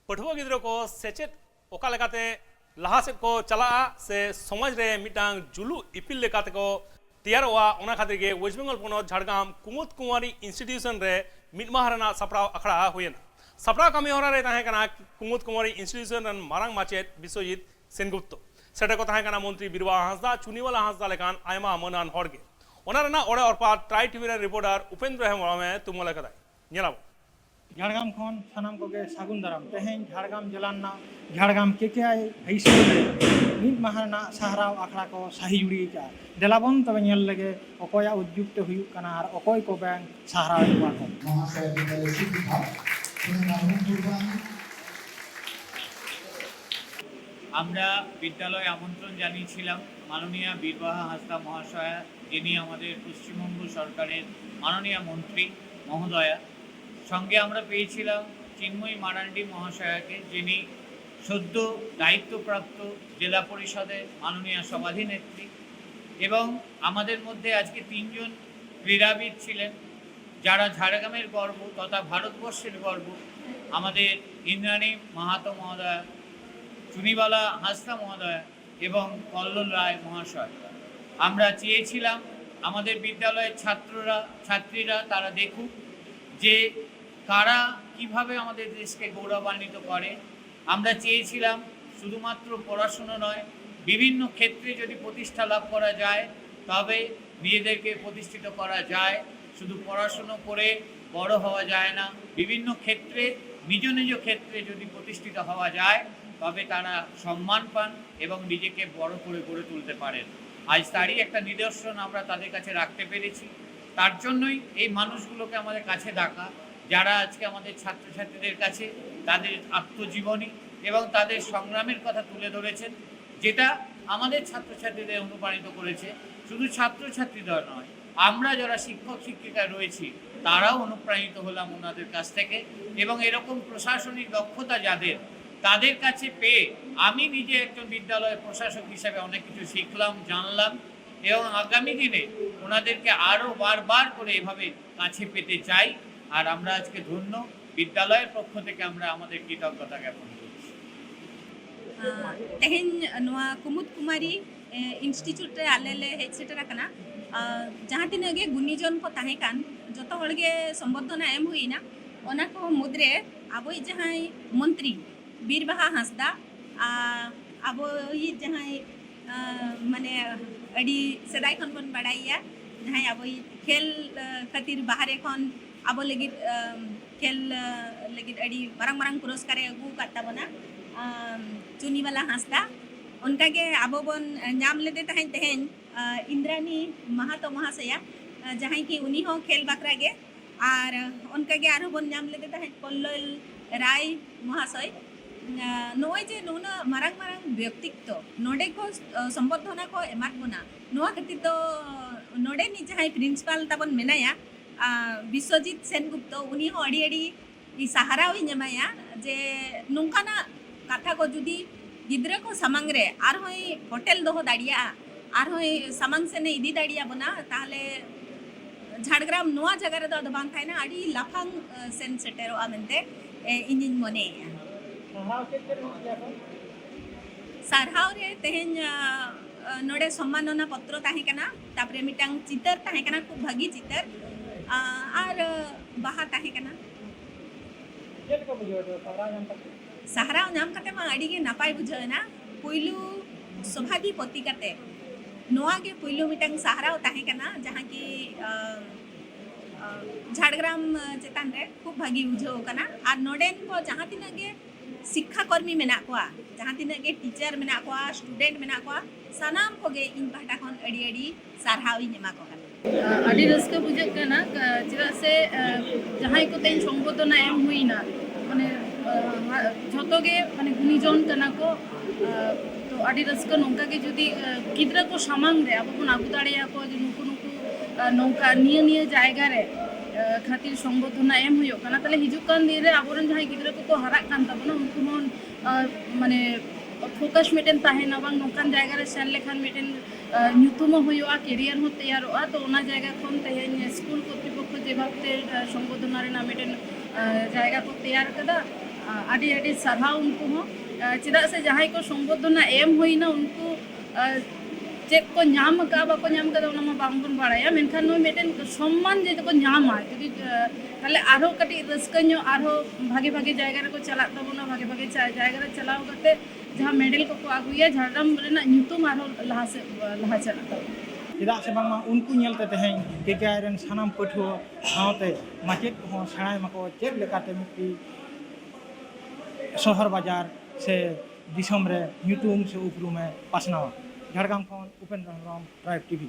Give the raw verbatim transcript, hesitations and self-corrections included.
ᱯᱟᱹᱴᱷᱩᱣᱟᱹ ᱜᱤᱫᱽᱨᱟᱹ ᱠᱚ ᱥᱮᱪᱮᱫ ᱚᱠᱟ ᱞᱮᱠᱟᱛᱮ ᱞᱟᱦᱟ ᱥᱮᱫ ᱠᱚ ᱪᱟᱞᱟᱜᱼᱟ ᱥᱮ ᱥᱚᱢᱟᱡᱽ ᱨᱮ ᱢᱤᱫᱴᱟᱝ ᱡᱩᱞᱩᱜ ᱤᱯᱤᱞ ᱞᱮᱠᱟ ᱛᱮᱠᱚ ᱛᱮᱭᱟᱨᱚᱜᱼᱟ, ᱚᱱᱟ ᱠᱷᱟᱹᱛᱤᱨ ᱜᱮ ᱳᱭᱮᱥᱴ ᱵᱮᱝᱜᱚᱞ ᱯᱚᱱᱚᱛ ᱡᱷᱟᱲᱜᱨᱟᱢ ᱠᱩᱢᱩᱫ ᱠᱩᱢᱟᱨᱤ ᱤᱱᱥᱴᱤᱴᱤᱭᱩᱥᱚᱱ ᱨᱮ ᱢᱤᱫ ᱢᱟᱦᱟ ᱨᱮᱱᱟᱜ ᱥᱟᱯᱲᱟᱣ ᱟᱠᱷᱲᱟ ᱦᱩᱭᱮᱱᱟ᱾ ᱥᱟᱯᱲᱟᱣ ᱠᱟᱹᱢᱤ ᱦᱚᱨᱟ ᱨᱮ ᱛᱟᱦᱮᱸ ᱠᱟᱱᱟ ᱠᱩᱢᱩᱫ ᱠᱩᱢᱟᱨᱤ ᱤᱱᱥᱴᱤᱴᱤᱭᱩᱥᱚᱱ ᱨᱮᱱ ᱢᱟᱨᱟᱝ ᱢᱟᱪᱮᱫ ᱵᱤᱥᱣᱚᱡᱤᱛ ᱥᱮᱱᱜᱩᱯᱛᱚ᱾ ᱥᱮᱴᱮᱨ ᱠᱚ ᱛᱟᱦᱮᱸ ᱠᱟᱱᱟ ᱢᱚᱱᱛᱨᱤ ᱵᱤᱨᱵᱟᱦᱟ ᱦᱟᱸᱥᱫᱟ, ᱪᱩᱱᱤᱵᱟᱞᱟ ᱦᱟᱸᱥᱫᱟ ᱞᱮᱠᱟᱱ ᱟᱭᱢᱟ ᱢᱟᱹᱱᱟᱱ ᱦᱚᱲ ᱜᱮ᱾ ᱚᱱᱟ ᱨᱮᱱᱟᱜ ᱚᱲᱮ ᱚᱨᱯᱟ ᱴᱨᱟᱭ ᱴᱤᱵᱷᱤ ᱨᱮᱱ ᱨᱤᱯᱳᱨᱴᱟᱨ ᱩᱯᱮᱱᱫᱨᱚ ᱦᱮᱢᱵᱨᱚᱢ ᱮ ᱛᱩᱢᱟᱹᱞ ᱟᱠᱟᱫᱟᱭ᱾ ᱧᱮᱞᱟᱵᱚᱱ᱾ ᱡᱷᱟᱲᱜᱨᱟᱢ ᱠᱷᱚᱱ ᱥᱟᱱᱟᱢ ᱠᱚᱜᱮ ᱥᱟᱹᱜᱩᱱ ᱫᱟᱨᱟᱢ᱾ ᱛᱮᱦᱮᱧ ᱡᱷᱟᱲᱜᱨᱟᱢ ᱡᱮᱞᱟ ᱨᱮᱱᱟᱜ ᱡᱷᱟᱲᱜᱨᱟᱢ ᱠᱮ ᱠᱮ ᱟᱭ ᱦᱟᱭ ᱥᱠᱩᱞ ᱨᱮ ᱢᱤᱫ ᱢᱟᱦᱟ ᱨᱮᱱᱟᱜ ᱥᱟᱦᱨᱟᱣ ᱟᱠᱷᱲᱟ ᱠᱚ ᱥᱟᱹᱦᱤ ᱡᱩᱲᱤ ᱟᱠᱟᱫᱼᱟ᱾ ᱫᱮᱞᱟᱵᱚᱱ ᱛᱚᱵᱮ ᱧᱮᱞ ᱞᱮᱜᱮ ᱚᱠᱚᱭᱟᱜ ᱩᱫᱽᱡᱩᱠ ᱛᱮ ᱦᱩᱭᱩᱜ ᱠᱟᱱᱟ ᱟᱨ ᱚᱠᱚᱭ ᱠᱚ ᱵᱮᱝ ᱥᱟᱦᱨᱟᱣ ᱮᱫ ᱠᱚᱣᱟ ᱠᱚ᱾ মহাশয় বিদ্যালয় শিক্ষিকা, শুনে দারুণ পূর্বাঙ্গ। আমরা বিদ্যালয়ে আমন্ত্রণ জানিয়েছিলাম মাননীয়া বীরবাহা হাঁসদা মহাশয়া, যিনি আমাদের পশ্চিমবঙ্গ সরকারের মাননীয়া মন্ত্রী মহোদয়া। সঙ্গে আমরা পেয়েছিলাম চিন্ময়ী মারান্ডি মহাশয়াকে, যিনি সদ্য দায়িত্বপ্রাপ্ত জেলা পরিষদের মাননীয়া সভাধিনেত্রী। এবং আমাদের মধ্যে আজকে তিনজন ক্রীড়াবিদ ছিলেন, যারা ঝাড়গ্রামের গর্ব তথা ভারতবর্ষের গর্ব, আমাদের ইন্দ্রাণী মাহাতো মহোদয়া, চুনিবালা হাঁসদা মহোদয়া এবং কল্লোল রায় মহাশয়। আমরা চেয়েছিলাম আমাদের বিদ্যালয়ের ছাত্ররা, ছাত্রীরা তারা দেখুক যে কারা কিভাবে আমাদের দেশকে গৌরবান্বিত করে। আমরা চেয়েছিলাম শুধুমাত্র পড়াশুনো নয়, বিভিন্ন ক্ষেত্রে যদি প্রতিষ্ঠা লাভ করা যায়, তবে নিজেদেরকে প্রতিষ্ঠিত করা যায়। শুধু পড়াশুনো করে বড় হওয়া যায় না, বিভিন্ন ক্ষেত্রে, নিজ নিজ ক্ষেত্রে যদি প্রতিষ্ঠিত হওয়া যায়, তবে তারা সম্মান পান এবং নিজেকে বড় করে গড়ে তুলতে পারেন। আজ তারই একটা নিদর্শন আমরা তাদের কাছে রাখতে পেরেছি। তার জন্যই এই মানুষগুলোকে আমাদের কাছে ডাকা, যারা আজকে আমাদের ছাত্রছাত্রীদের কাছে তাদের আত্মজীবনী এবং তাদের সংগ্রামের কথা তুলে ধরেছেন, যেটা আমাদের ছাত্রছাত্রীদের অনুপ্রাণিত করেছে। শুধু ছাত্রছাত্রীদের নয়, আমরা যারা শিক্ষক শিক্ষিকা রয়েছি, তারাও অনুপ্রাণিত হলাম ওনাদের কাছ থেকে। এবং এরকম প্রশাসনিক দক্ষতা যাদের, তাদের কাছে পেয়ে আমি নিজে একজন বিদ্যালয়ের প্রশাসক হিসেবে অনেক কিছু শিখলাম, জানলাম। এবং আগামী দিনে ওনাদেরকে আরও বারবার করে এভাবে কাছে পেতে চাই। আর আমরা আজকে ধন্য বিদ্যালয়ের পক্ষ থেকে আমরা আমাদের কৃতজ্ঞতা জ্ঞাপন করছি। ᱟᱨ ᱛᱮᱦᱮᱧ ᱱᱚᱣᱟ ᱠᱩᱢᱩᱫ ᱠᱩᱢᱟᱨᱤ ᱤᱱᱥᱴᱤᱴᱭᱩᱴ ᱨᱮ ᱟᱞᱮ ᱞᱮ ᱦᱮᱡ ᱥᱮᱴᱮᱨ ᱟᱠᱟᱱᱟ᱾ ᱟᱨ ᱡᱟᱦᱟᱸ ᱛᱤᱱᱟᱹᱜ ᱜᱮ ᱜᱩᱱᱤᱡᱚᱱ ᱠᱚ ᱛᱟᱦᱮᱸ ᱠᱟᱱ, ᱡᱚᱛᱚ ᱦᱚᱲ ᱜᱮ ᱥᱚᱢᱵᱚᱨᱫᱷᱚᱱᱟ ᱮᱢ ᱦᱩᱭ ᱮᱱᱟ᱾ ᱚᱱᱟ ᱠᱚ ᱢᱩᱫᱽᱨᱮ ᱟᱵᱚᱭᱤᱡ ᱡᱟᱦᱟᱸᱭ ᱢᱚᱱᱛᱨᱤ ᱵᱤᱨ ᱵᱟᱦᱟ ᱦᱟᱸᱥᱫᱟ, ᱟᱨ ᱟᱵᱚᱭᱤᱡ ᱡᱟᱦᱟᱸᱭ ᱟᱸ, ᱢᱟᱱᱮ ᱟᱹᱰᱤ ᱥᱮᱫᱟᱭ ᱠᱷᱚᱱ ᱵᱚᱱ ᱵᱟᱲᱟᱭᱮᱭᱟ, ᱡᱟᱦᱟᱸᱭ ᱟᱵᱚᱭᱤᱡ ᱠᱷᱮᱞ ᱟᱸ, ᱠᱷᱟᱹᱛᱤᱨ ᱵᱟᱦᱨᱮ ᱠᱷᱚᱱ ᱟᱵᱚ ᱞᱟᱹᱜᱤᱫ ᱟᱸ, ᱠᱷᱮᱞ ᱟᱸ, ᱞᱟᱹᱜᱤᱫ ᱟᱹᱰᱤ ᱢᱟᱨᱟᱝ ᱢᱟᱨᱟᱝ ᱯᱩᱨᱚᱥᱠᱟᱨᱮ ᱟᱹᱜᱩ ᱟᱠᱟᱫ ᱛᱟᱵᱚᱱᱟ, ᱟᱸ, ᱪᱩᱱᱤᱵᱟᱞᱟ ᱦᱟᱸᱥᱫᱟ᱾ ᱚᱱᱠᱟᱜᱮ ᱟᱵᱚ ᱵᱚᱱ ᱧᱟᱢ ᱞᱮᱫᱮ ᱛᱟᱦᱮᱸᱫ ᱛᱮᱦᱮᱧ ᱟᱸ, ᱤᱱᱫᱨᱟᱱᱤ ᱢᱟᱦᱟᱛᱚ ᱢᱚᱦᱟᱥᱚᱭᱟ, ᱟᱸ, ᱡᱟᱦᱟᱸᱭ ᱠᱤ ᱩᱱᱤ ᱦᱚᱸ ᱠᱷᱮᱞ ᱵᱟᱠᱷᱨᱟ ᱜᱮ᱾ ᱟᱨ ᱚᱱᱠᱟᱜᱮ ᱟᱨᱦᱚᱸ ᱵᱚᱱ ᱧᱟᱢ ᱞᱮᱫᱮ ᱛᱟᱦᱮᱸᱫ ᱠᱚᱞᱞᱚᱞ ᱨᱟᱭ ᱢᱚᱦᱟᱥᱚᱭ᱾ ᱟᱸ, ᱱᱚᱜᱼᱚᱭ ᱡᱮ ᱱᱩᱱᱟᱹᱜ ᱢᱟᱨᱟᱝ ᱢᱟᱨᱟᱝ ᱵᱮᱠᱛᱤᱛᱛᱚ ᱱᱚᱰᱮ ᱠᱚ ᱟᱸ, ᱥᱚᱢᱵᱚᱨᱫᱷᱚᱱᱟ ᱠᱚ ᱮᱢᱟᱫ ᱵᱚᱱᱟ, ᱱᱚᱣᱟ ᱠᱷᱟᱹᱛᱤᱨ ᱫᱚ ᱱᱚᱰᱮᱱᱤᱡ ᱡᱟᱦᱟᱸᱭ ᱯᱨᱤᱱᱥᱤᱯᱟᱞ ᱛᱟᱵᱚᱱ ᱢᱮᱱᱟᱭᱟ, ᱟᱸ, ᱵᱤᱥᱣᱚᱡᱤᱛ ᱥᱮᱱᱜᱩᱯᱛᱚ, ᱩᱱᱤ ᱦᱚᱸ ᱟᱹᱰᱤ ᱟᱹᱰᱤ ᱥᱟᱨᱦᱟᱣ ᱤᱧ ᱮᱢᱟᱭᱟ ᱡᱮ ᱱᱚᱝᱠᱟᱱᱟᱜ ᱠᱟᱛᱷᱟ ᱠᱚ ᱡᱩᱫᱤ ᱜᱤᱫᱽᱨᱟᱹ ᱠᱚ ᱥᱟᱢᱟᱝ ᱨᱮ ᱟᱨᱦᱚᱸᱭ ᱯᱷᱚᱴᱮᱞ ᱫᱚᱦᱚ ᱫᱟᱲᱮᱭᱟᱜᱼᱟ, ᱟᱨᱦᱚᱸᱭ ᱥᱟᱢᱟᱝ ᱥᱮᱱᱮ ᱤᱫᱤ ᱫᱟᱲᱮᱭᱟᱵᱚᱱᱟ, ᱛᱟᱦᱚᱞᱮ ᱡᱷᱟᱲᱜᱨᱟᱢ ᱱᱚᱣᱟ ᱡᱟᱭᱜᱟ ᱨᱮᱫᱚ ᱟᱫᱚ ᱵᱟᱝ ᱛᱟᱦᱮᱱᱟ, ᱟᱹᱰᱤ ᱞᱟᱯᱷᱟᱝ ᱟᱸ, ᱥᱮᱱ ᱥᱮᱴᱮᱨᱚᱜᱼᱟ ᱢᱮᱱᱛᱮ ᱮ, ᱤᱧᱤᱧ ᱢᱚᱱᱮᱭᱮᱫᱼᱟ᱾ ᱥᱟᱨᱦᱟᱣ ᱪᱮᱫ ᱪᱮᱫ ᱮᱢᱚᱜ ᱜᱮᱭᱟ ᱠᱚ? ᱥᱟᱨᱦᱟᱣ ᱨᱮ ᱛᱮᱦᱮᱧ ᱟᱸ, ᱟᱸ, ᱱᱚᱰᱮ ᱥᱚᱢᱢᱟᱱᱚᱱᱟ ᱯᱚᱛᱨᱚ ᱛᱟᱦᱮᱸ ᱠᱟᱱᱟ, ᱛᱟᱨᱯᱚᱨᱮ ᱢᱤᱫᱴᱟᱝ ᱪᱤᱛᱟᱹᱨ ᱛᱟᱦᱮᱸ ᱠᱟᱱᱟ, ᱠᱷᱩᱵ ᱵᱷᱟᱹᱜᱤ ᱪᱤᱛᱟᱹᱨ, ᱟᱸ, ᱟᱨ ᱟᱸ, ᱵᱟᱦᱟ ᱛᱟᱦᱮᱸ ᱠᱟᱱᱟ᱾ ᱪᱮᱫ ᱞᱮᱠᱟ ᱵᱩᱡᱷᱟᱹᱣ ᱮᱫᱟ ᱥᱟᱨᱦᱟᱣ ᱧᱟᱢ ᱠᱟᱛᱮ? ᱥᱟᱨᱦᱟᱣ ᱧᱟᱢ ᱠᱟᱛᱮ ᱢᱟ ᱟᱹᱰᱤ ᱜᱮ ᱱᱟᱯᱟᱭ ᱵᱩᱡᱷᱟᱹᱣ ᱮᱱᱟ᱾ ᱯᱩᱭᱞᱩ ᱥᱚᱵᱷᱟᱫᱷᱤᱯᱚᱛᱤ ᱠᱟᱛᱮ ᱱᱚᱣᱟ ᱜᱮ ᱯᱩᱭᱞᱩ ᱢᱤᱫᱴᱟᱝ ᱥᱟᱨᱦᱟᱣ ᱛᱟᱦᱮᱸ ᱠᱟᱱᱟ, ᱡᱟᱦᱟᱸ ᱠᱤ ᱟᱸ, ᱟᱸ, ᱡᱷᱟᱲᱜᱨᱟᱢ ᱟᱸ, ᱪᱮᱛᱟᱱ ᱨᱮ ᱠᱷᱩᱵ ᱵᱷᱟᱹᱜᱤ ᱵᱩᱡᱷᱟᱹᱣ ᱠᱟᱱᱟ᱾ ᱟᱨ ᱱᱚᱰᱮᱱ ᱠᱚ ᱡᱟᱦᱟᱸ ᱛᱤᱱᱟᱹᱜ ᱜᱮ ᱥᱤᱠᱠᱷᱟ ᱠᱚᱨᱢᱤ ᱢᱮᱱᱟᱜ ᱠᱚᱣᱟ, ᱡᱟᱦᱟᱸ ᱛᱤᱱᱟᱹᱜ ᱜᱮ ᱴᱤᱪᱟᱨ ᱢᱮᱱᱟᱜ ᱠᱚᱣᱟ, ᱥᱴᱩᱰᱮᱱᱴ ᱢᱮᱱᱟᱜ ᱠᱚᱣᱟ, ᱥᱟᱱᱟᱢ ᱠᱚᱜᱮ ᱤᱧ ᱯᱟᱦᱴᱟ ᱠᱷᱚᱱ ᱟᱹᱰᱤ ᱟᱹᱰᱤ ᱥᱟᱨᱦᱟᱣ ᱤᱧ ᱮᱢᱟ ᱠᱚ ᱠᱟᱱᱟ᱾ ᱟᱹᱰᱤ ᱨᱟᱹᱥᱠᱟᱹ ᱵᱩᱡᱷᱟᱹᱜ ᱠᱟᱱᱟ, ᱪᱮᱫᱟᱜ ᱥᱮ ᱡᱟᱦᱟᱸᱭ ᱠᱚ ᱛᱮᱦᱮᱧ ᱥᱚᱢᱵᱚᱨᱫᱷᱚᱱᱟ ᱮᱢ ᱦᱩᱭᱱᱟ, ᱢᱟᱱᱮ ᱡᱷᱚᱛᱚ ᱜᱮ ᱢᱟᱱᱮ ᱜᱩᱱᱤᱡᱚᱱ ᱠᱟᱱᱟ ᱠᱚ᱾ ᱛᱚ ᱟᱹᱰᱤ ᱨᱟᱹᱥᱠᱟᱹ, ᱱᱚᱝᱠᱟ ᱜᱮ ᱡᱩᱫᱤ ᱜᱤᱫᱽᱨᱟᱹ ᱠᱚ ᱥᱟᱢᱟᱝ ᱨᱮ ᱟᱵᱚ ᱵᱚᱱ ᱟᱹᱜᱩ ᱫᱟᱲᱮᱭᱟᱠᱚᱣᱟ ᱡᱮ ᱱᱩᱠᱩ ᱱᱩᱠᱩ ᱱᱚᱝᱠᱟ ᱱᱤᱭᱟᱹ ᱱᱤᱭᱟᱹ ᱡᱟᱭᱜᱟ ᱨᱮ ᱠᱷᱟᱹᱛᱤᱨ ᱥᱚᱢᱵᱚᱨᱫᱷᱚᱱᱟ ᱮᱢ ᱦᱩᱭᱩᱜ ᱠᱟᱱᱟ, ᱛᱟᱦᱞᱮ ᱦᱤᱡᱩᱜ ᱠᱟᱱ ᱫᱤᱱ ᱨᱮ ᱟᱵᱚᱨᱮᱱ ᱡᱟᱦᱟᱸᱭ ᱜᱤᱫᱽᱨᱟᱹ ᱠᱚᱠᱚ ᱦᱟᱨᱟᱜ ᱠᱟᱱ ᱛᱟᱵᱚᱱᱟ ᱩᱱᱠᱩ ᱦᱚᱸ ᱢᱟᱱᱮ ᱯᱷᱳᱠᱟᱥ ᱢᱤᱫᱴᱮᱱ ᱛᱟᱦᱮᱱᱟ, ᱵᱟᱝ ᱱᱚᱝᱠᱟᱱ ᱡᱟᱭᱜᱟ ᱨᱮ ᱥᱮᱱ ᱞᱮᱠᱷᱟᱱ ᱢᱤᱫᱴᱮᱱ ᱧᱩᱛᱩᱢ ᱦᱚᱸ ᱦᱩᱭᱩᱜᱼᱟ, ᱠᱮᱨᱤᱭᱟᱨ ᱦᱚᱸ ᱛᱮᱭᱟᱨᱚᱜᱼᱟ᱾ ᱛᱚ ᱚᱱᱟ ᱡᱟᱭᱜᱟ ᱠᱷᱚᱱ ᱛᱮᱦᱮᱧ ᱥᱠᱩᱞ ᱠᱚᱨᱛᱨᱤᱯᱚᱠᱠᱷᱚ ᱡᱮᱵᱷᱟᱵᱛᱮ ᱥᱚᱢᱵᱚᱨᱫᱷᱚᱱᱟ ᱨᱮᱱᱟᱜ ᱢᱤᱫᱴᱮᱱ ᱡᱟᱭᱜᱟ ᱠᱚ ᱛᱮᱭᱟᱨ ᱠᱟᱫᱟ᱾ ᱟᱹᱰᱤ ᱟᱹᱰᱤ ᱥᱟᱨᱦᱟᱣ ᱩᱱᱠᱩ ᱦᱚᱸ᱾ ᱪᱮᱫᱟᱜ ᱥᱮ ᱡᱟᱦᱟᱸᱭ ᱠᱚ ᱥᱚᱝᱵᱚᱨᱫᱷᱚᱱᱟ ᱮᱢ ᱦᱩᱭᱱᱟ, ᱩᱱᱠᱩ ᱪᱮᱫ ᱠᱚ ᱧᱟᱢ ᱟᱠᱟᱫᱟ ᱵᱟᱠᱚ ᱧᱟᱢ ᱟᱠᱟᱫᱟ, ᱚᱱᱟ ᱢᱟ ᱵᱟᱝᱵᱚᱱ ᱵᱟᱲᱟᱭᱟ, ᱢᱮᱱᱠᱷᱟᱱ ᱱᱩᱭ ᱢᱤᱫᱴᱮᱱ ᱥᱚᱢᱢᱟᱱ ᱡᱮ ᱠᱚ ᱧᱟᱢᱟ, ᱡᱩᱫᱤ ᱛᱟᱦᱞᱮ ᱟᱨᱦᱚᱸ ᱠᱟᱹᱴᱤᱡ ᱨᱟᱹᱥᱠᱟᱹ ᱧᱚᱜ, ᱟᱨᱦᱚᱸ ᱵᱷᱟᱜᱮ ᱵᱷᱟᱜᱮ ᱡᱟᱭᱜᱟ ᱨᱮᱠᱚ ᱪᱟᱞᱟᱜ ᱛᱟᱵᱚᱱᱟ, ᱵᱷᱟᱜᱮ ᱵᱷᱟᱜᱮ ᱡᱟᱭᱜᱟ ᱨᱮ ᱪᱟᱞᱟᱣ ᱠᱟᱛᱮ ᱡᱟᱦᱟᱸ ᱢᱮᱰᱮᱞ ᱠᱚᱠᱚ ᱟᱹᱜᱩᱭᱟ, ᱡᱷᱟᱲᱜᱨᱟᱢ ᱨᱮᱱᱟᱜ ᱧᱩᱛᱩᱢ ᱟᱨᱦᱚᱸ ᱞᱟᱦᱟ ᱥᱮᱫ ᱞᱟᱦᱟ ᱪᱟᱞᱟᱜ ᱛᱟᱵᱚᱱᱟ᱾ ᱪᱮᱫᱟᱜ ᱥᱮ ᱵᱟᱝᱢᱟ ᱩᱱᱠᱩ ᱧᱮᱞᱛᱮ ᱛᱮᱦᱮᱧ ᱠᱮᱠᱮᱟᱭ ᱨᱮᱱ ᱥᱟᱱᱟᱢ ᱯᱟᱹᱴᱷᱩᱣᱟᱹ ᱥᱟᱶᱛᱮ ᱢᱟᱪᱮᱫ ᱠᱚᱦᱚᱸ ᱥᱮᱬᱟᱭ ᱢᱟᱠᱚ ᱪᱮᱫ ᱞᱮᱠᱟᱛᱮ ᱢᱤᱫᱴᱤᱡ ᱥᱚᱦᱚᱨ ᱵᱟᱡᱟᱨ ᱥᱮ ᱫᱤᱥᱚᱢ ᱨᱮ ᱧᱩᱛᱩᱢ ᱥᱮ ᱩᱯᱨᱩᱢᱮ ᱯᱟᱥᱱᱟᱣᱟ᱾ ᱡᱷᱟᱲᱜᱨᱟᱢ ᱠᱷᱚᱱ ᱩᱯᱮᱱᱫᱨᱚ ᱦᱮᱢᱵᱨᱚᱢ, ᱴᱨᱟᱭᱤᱵᱽ ᱴᱤᱵᱷᱤ᱾